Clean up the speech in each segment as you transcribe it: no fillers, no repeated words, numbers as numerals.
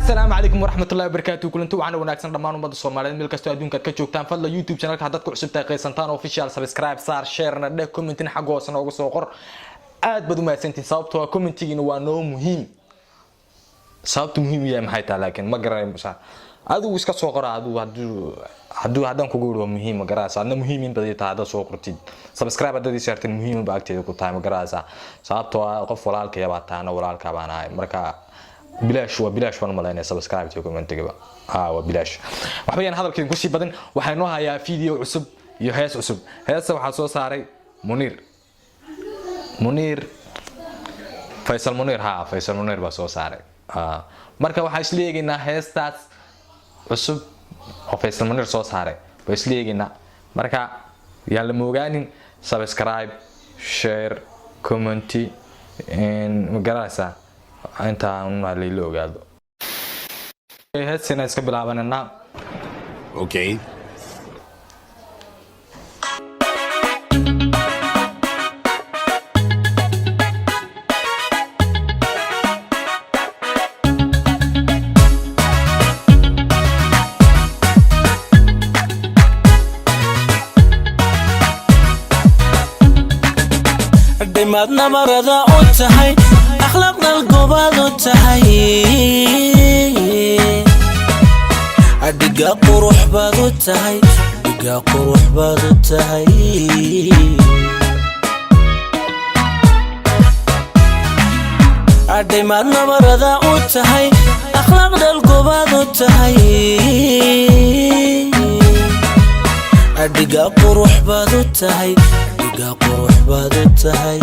Asalaamu calaykum waraxmatullahi wabarakaatu. Kulanti waxaana wanaagsan dhammaan ummadda Soomaaliyeed meel kastoo adduunka aad ka joogtaan. Fadla YouTube channelka haddaad ku cusub tahay, Qaysantaan Official, subscribe saar, sharena dheh, commentina xagga hoose noogu soo qor. Aad baad u mahadsantihin, sababtoo ah commentigiina waa noo muhiim. Sababta muhiim u yahay maxay tahay laakiin ma garanaysa. Adigu iska soo qora. Adigu hadduu haddaan kugu yidhi waa muhiim, ma garanaysa. Adna muhiim in baday tahay haddaad soo qortid. Subscribe haddaad ii saartid, muhiim ba agteeda ku tahay, ma garanaysaa, sababtoo ah qof walaalkaya baa tahay, ana walaalkaa baan ahay. Marka bilaash waa bilaash baan umalaynaya subscribe iyo commentigaba. Ha, waa bilaash. Waxba yaan hadalkeen kusii badin. Waxaa inoo hayaa video cusub iyo hees cusub. Heesta waxaa soo saaray Muniir, Muniir Faysal Muniir. Ha, Faysal Muniir baa soo saaray. Marka waxaa isla eegaynaa heestaas cusub oo Faysal Muniir soo saaray baa isla eegaynaa. Marka yaan la moogaanin subscribe, share, comment. Ma garanaysaa, intaa layla ogaado. Heestina iska bilaabananaa. Okay. Dhimaad nabarada u tahay, akhlaaq dalgobaad u tahay, dhiga qurux baad u tahay, dhiga qurux baad u tahay. Dhimaad nabarada u tahay, akhlaaq dalgobaad u tahay, dhiga qurux baad u tahay, dhiga qurux baad u tahay.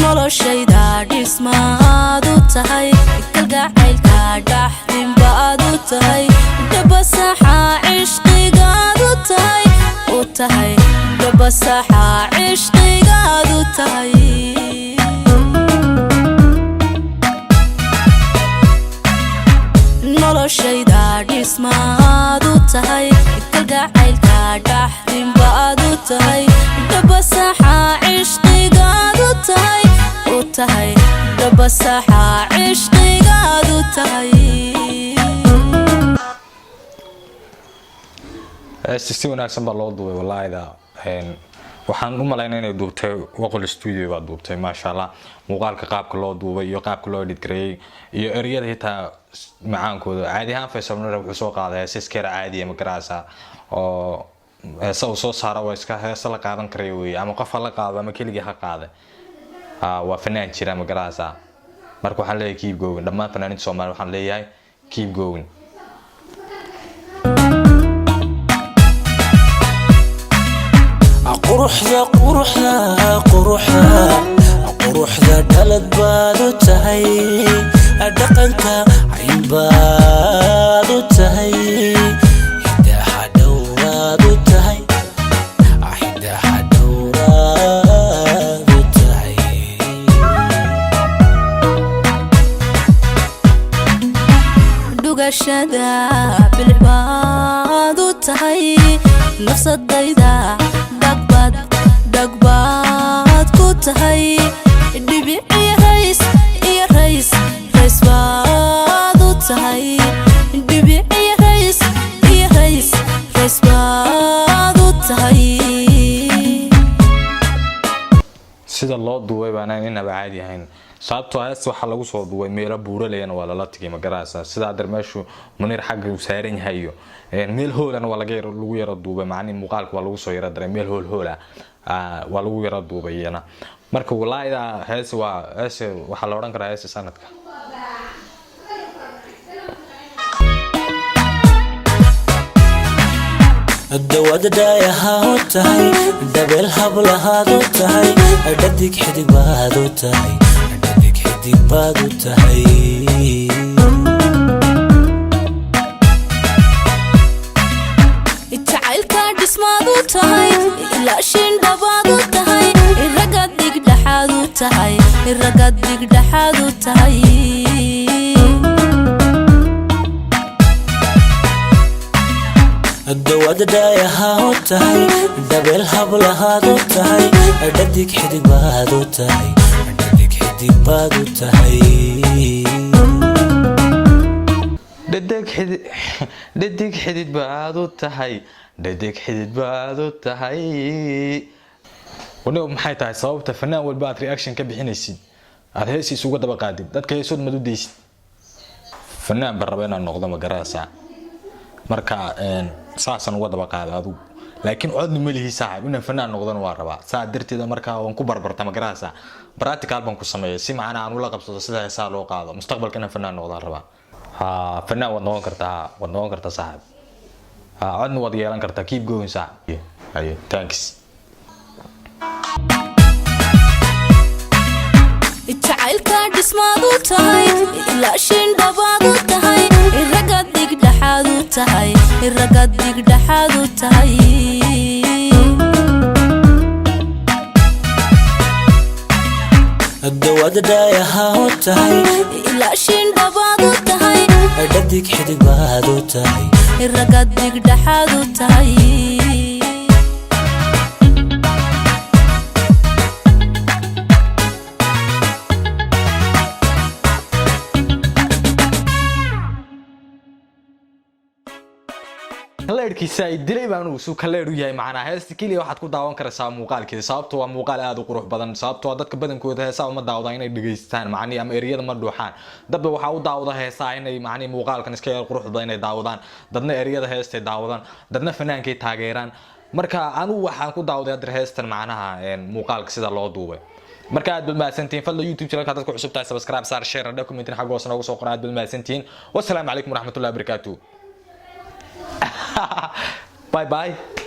Noloshayda dhismaad u tahay, kalgacaylka dhaxdinbaad u tahay, dhabasaxa cishqigaad u tahay, u tahay dhabasaxa cishqigaad u tahay. Noloshayda dhismaad u tahay, kalgacaylka dhaxdinbaad u tahay, dhabasaxa cishqigaad u tahay, u tahay dhabasaxa cishqigaad u tahay. Heesta si wanaagsan baa loo duubay wallaahida. Waxaan u malaynaa inay duubtay Waqol Studio baa duubtay. Maasha Allah, muuqaalka qaabka loo duubay iyo qaabka loo edit gareeyay iyo ereyada xitaa macaankooda. Caadi ahaan Faysal Munir wuxuu soo qaaday heese iska yar caadiya, ma garanaysaa, oo heese uu soo saaro waa iska heese la qaadan karayo weeye, ama qof ha la qaado ama keligii ha qaade. Waa fanaan jira, ma garanaysaa. Marka waxaan leeyahay keep going dhammaan fanaaniinta Soomaaliya. Waxaan leeyahay keep going. Quruxda, quruxda, quruxda, quruxda dhalad baad u tahay, dhaqanka cayn baad u tahay, hidaha dhowraad u tahay, hidaha dhowraad u tahay. Dhugashada bilcbaad u tahay, nafsadayda dhagbad dhagbaad ku tahay, dhibici rays iyo rays rays baad u tahay, dhibici rays iyo rays rays baad u tahay. Sida loo duubay baana inaba caadi ahayn, sababtoo heesta waxaa lagu soo duubay meelo buuraleyana waa lala tegay, ma garanaysaa. Sidaa dar meeshu Muniir xagga uu saaran yahay iyo meel hoolana waa laga lagu yaro duubay. Macnihi muuqaalka waa lagu soo yaro daray meel hool hoola waa lagu yaro duubay iyana. Marka walaayda hees waa hees, waxaa la odhan karaa heesa sanadka. Dawada dhaayaha u tahay, dhabeel hablahaad u tahay, dhadig xidig baad u tahay, dhadig xidig baad u tahay. Jacaylka dhismaad u tahay, ilaashin dhabaad u tahay, ragga digdhaxaad u tahay, ragga digdhaxaad u tahay. Dawadhayaha u tahay, dhabeel hablahaad u tahay, dhadig xidig baad u tahay, dhadig xidig baad u tahay. Dhedeg xidid, dhedig xidid baad u tahay, dhedeg xidid baad u tahay. Waniba maxay tahay sababta fanaan walba aad reaction ka bixinaysid, aad heesiis uga daba qaadid, dadka heesood mad u deysid? Fanaan baan raba inaan noqdo, ma garanaysaa? Marka saasaan uga daba qaada adigu, laakiin codna ma lihi, saaxib. Inaan fanaan noqdona waa rabaa, saa darteeda markaa waan ku barbarta, ma garanaysaa? Practical baan ku sameeyay si macnaa aan ula qabsado sida heesaa loo qaado. Mustaqbalka inaan fanaan noqdaan rabaa. Ha, fanaan waad noqon kartaa, waad noqon kartaa, saaxib. Ha, codna waad yeelan kartaa. Keep going, saaxib. Haye, thanks. Jacaylka dhismaad u tahay, ilaashin dhabaad u tahay, iraga digdhaxaad u tahay, iraga digdhaxaad u tahay. Dawadhayaha u tahay, ilaashin dhabaad u tahay, dhadig xidig baad u tahay, iraga digdhaxaad u tahay. Kaleerhkiisa ay dilay baan uu su kaleer u yahay. Macnaa heesta keliya waxaad ku daawan karaysaa muuqaalkeeda, sababtoo waa muuqaal aad u qurux badan. Sababtoo ah dadka badankooda heesaa uma daawadaan inay dhegaystaan macnihi ama ereyada ma dhuuxaan. Dadba waxaa u daawada heesaa inay macnihi muuqaalkan iska yar qurux badan inay daawadaan, dadna ereyada heestay daawadaan, dadna fanaankay taageeraan. Marka anigu waxaan ku daawaday hadda heestan macnaha muuqaalka sida loo duubay. Marka aad baad mahadsantihiin. Fadla YouTube channelka dadku cusub tahay subscribe saar, share na documentin xagga hoose noogu soo qora. Aad baad mahadsantihiin. Wassalaamu calaykum waraxmatullahi wabarakaatuh. Bye bye.